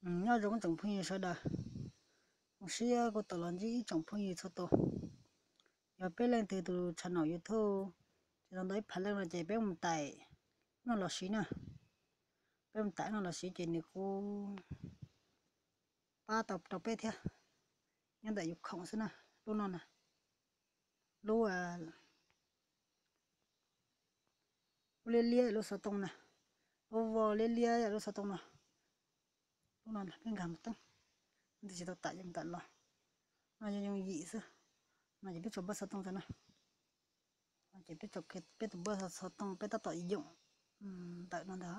Nyob zoo tsoom phooj ywg sawv daws, zoo siab kuv tau los ntsib ib tsoom phooj ywg txhua tus. Yog peb leej twg tus channel YouTube tsis tau ntau ib phav leej no ces peb mus tais noj los siv na. Peb mus tais noj los siv ces nws kuj pab tau rau peb thiab. Nyob ntawm yus khoom xwb na, lub no na, lub, lub liab liab lub xov tooj na, lub voj liab liab lub xov tooj no. Lub no peb nkag mus teeb, tsis tau tam yeej tam los. No yog yooj yim xwb. No ces peb tso npawb xov tooj rau na. Ces peb tso peb tus npawb xov tooj peb tab tom yoom ntawm no ntag.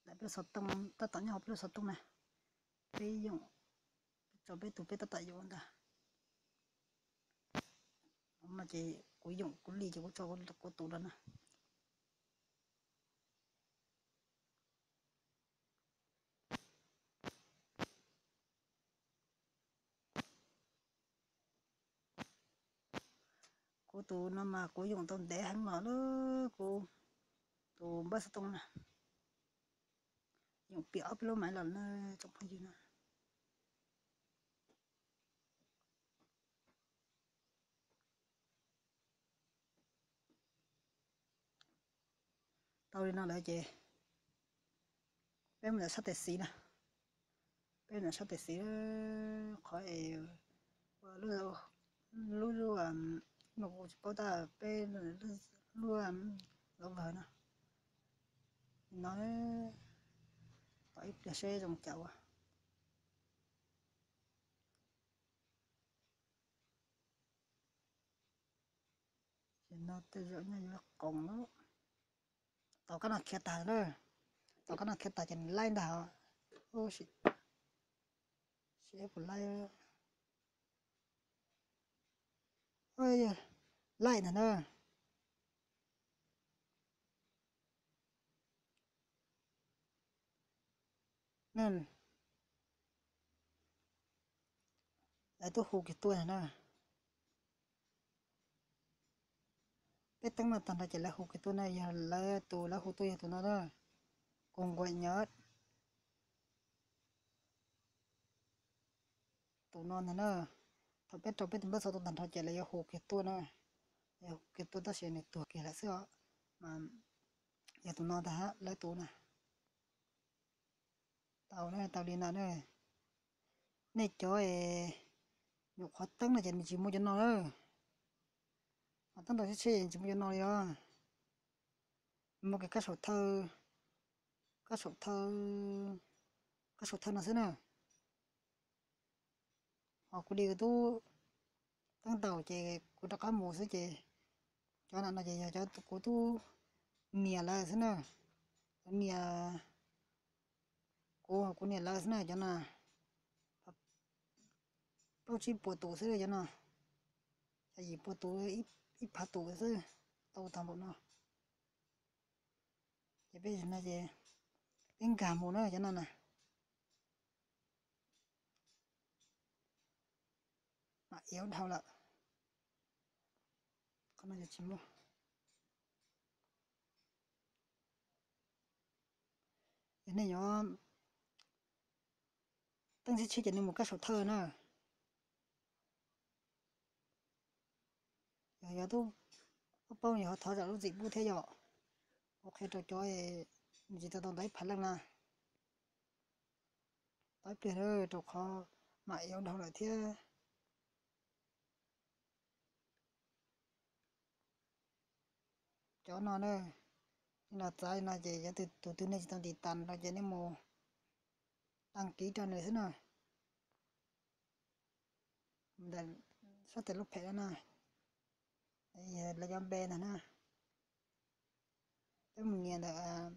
Ntawm peb xov tooj tab tom nyob hauv peb lub xov tooj na. Peb yoom, peb tso peb tus peb tab tom yoom ntag. No ces kuv yoom kuv li ces kuv tso kuv tus rau na. Kuv tus no mas kuv yoom tau ntev heev los lawm, kuv tus npawb xov tooj na, yoom piam ob peb lub maiv los na tsoom phooj ywg na. Tau li no lawm ces peb mus ntawm sab tes xis na. Peb mus ntawm sab tes xis, qhov es ua lub, lub, lub, no kuv tsis paub tab peb lub lov vawg no. No, tos ib pliag seb zoo cas ua. Ces no tej zaum nyaj yuav qoos lawm. Tos kab no khiav tag na. Tos kab no khiav tag ces nws laij ntag. Sim ib puas laij. Laij ntag na. Lawv twb hu kiag tuaj na. Peb teeb no tag nrho ces lawv hu kiag tuaj na, yog lawv tus lawv hu tuaj yog tus no na. Kuv nkuaj nyob tus no ntag na. Thaum peb rau peb tus npawb xov tooj tag nrho ces lawv yuav hu kiag tuaj na. Lawv yuav hu kiag tuaj tab sis nws tuag kiag lawm xwb os. Mas yog tus no ntag lawv tus na. Tau na, tau li no na. Nej cov es nyuam qhuav teeb no ces nws tsis muaj cov no lawm. Mas teeb tau tsheb tsheb tsis muaj cov no li os. Muaj kiag kab saum thawj, kab saum thawj, kab saum thawj no xwb na. Ho kuv li kuv tub teeb tau ces kuv rov qab mus xwb ces cov no no ces yog cov kuv tub niam lawv xwb na. Kuv niam, kuv, kuv niam lawv xwb na cov no. Plaub tsib puas tus xwb cov no. Xya yim puas tus, ib phav tus xwb tau tag npaum no. Ces peb no ces peb nkag mus na cov no na. Mam iab dhau lawm. Qhov no yog tsis muaj. Yog nej yuav teeb tsheb tsheb ces nej mus kab saum thawj na. Yog yog tub paub yog ho thov zam lub txim pub thiab yom. Kuv qhia rau cov nws tsis tau tau ntau ib phav leej na. Tau ib pliag rau qhov mam iab dhau lawm thiab. Cov no na, nej los txav li no ces yog tus twg nej tsis tau ntiv tas no ces nej mus đăng ký rau nws xwb na. Ntawm sab tes lub phem no na, lawv cov npe ntag na. Peb mus nias ntawm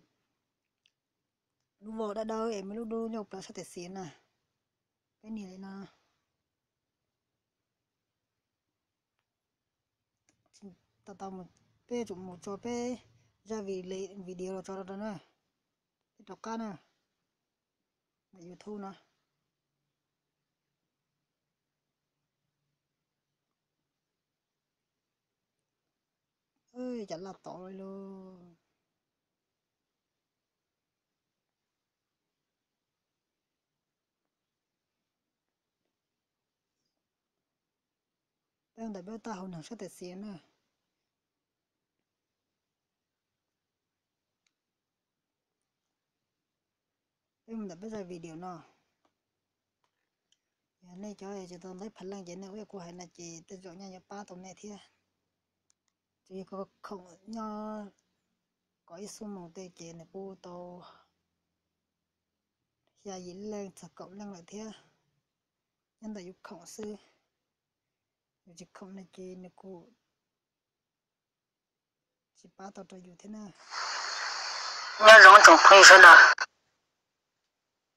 lub voj dawb dawb es muaj lub dub ncauj plaws sab tes xis na. Peb nias li no. Tau tau, peb tsum mus tso peb zaj video los tso rau na. Peb rov qab na. Ntawm YouTube no. Cas laj tod li lauj. Peb ntawm peb tau hauv neeg sab tes xiv na. Peb mus ntawm peb zaj video no. Yog nej cov tsis tau ntaub phav leej ces nej ua kuv hais no ces tej zaum nyaj yuav pab tau nej thiab. Ces yog khoom nyob kom ib xuab moos tej ces nws kuj tau xya yim leej txog kaum leej lawm thiab. Nyob ntawm yus khoom xwb, yus tsis khoom no ces nws kuj tsis pab tau rau yus thiab na. Nyob zoo tsoom phooj ywg sawv daws.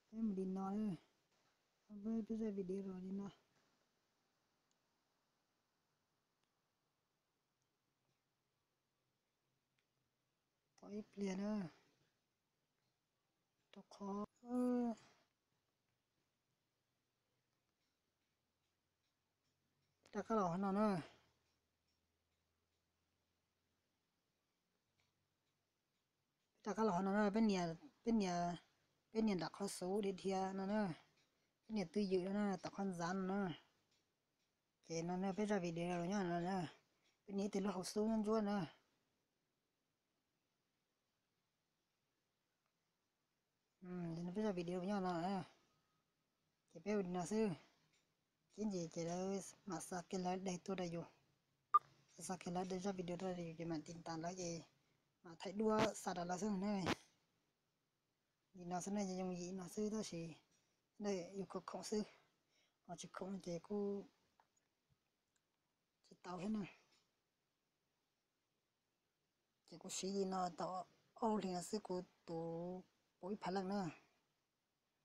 Peb mus li no, peb zaj video los li no. Tos ib pliag na, rau qhov rov qab los hauv no na. Rov qab los hauv no na, peb nias, peb nias, peb nias nram qhov xub dhia dhia no na, peb nias twj ywm no na, tom qhov ntxav no na. Ces no na peb zaj video los nyob no na, peb nias ib tug lub hauv xub ntsuab na. Peb zaj video nyob no, ces peb ua li no xwb. Ib ntsis ces lawv mam xa kiag lawv daim tuaj rau yus, xa kiag lawv daim zaj video rau yus ces mam tiv tas lawv ces mam thaij duab xa rau lawv xwb na. Li no xwb na, yooj yim no xwb tab sis yus khoom khoom xwb, ho tsis khoom no ces kuj tsis tau thiab na. Ces kuv siv li no tau ob lub hlis no xwb kuv tus puv ib phav leej na,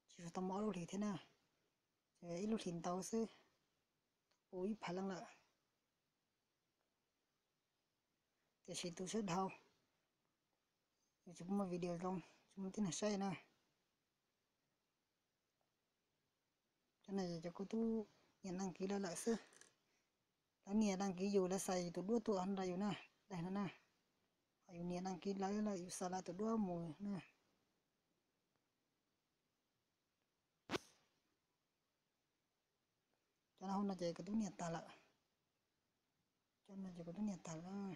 tsis tau muaj ob lub hlis thiab na, ib lub hlis ntau xwb puv ib phav leej lawm. Tiam sis tus sawv daws, yus tsis muaj video zoo, tsis muaj tib neeg saib na. Cov no cov kuv twb nias đăng ký lawv lawm xwb. Lawv nias đăng ký yus, lawv xa yus tus duab tuaj nrog yus na, daim no na. Ho yus nias đăng ký lawv lawm yus xa lawv tus duab mus na. Cov no hauv no ces kuv twb nias tag lawm. Cov no ces kuv twb nias tag lawm.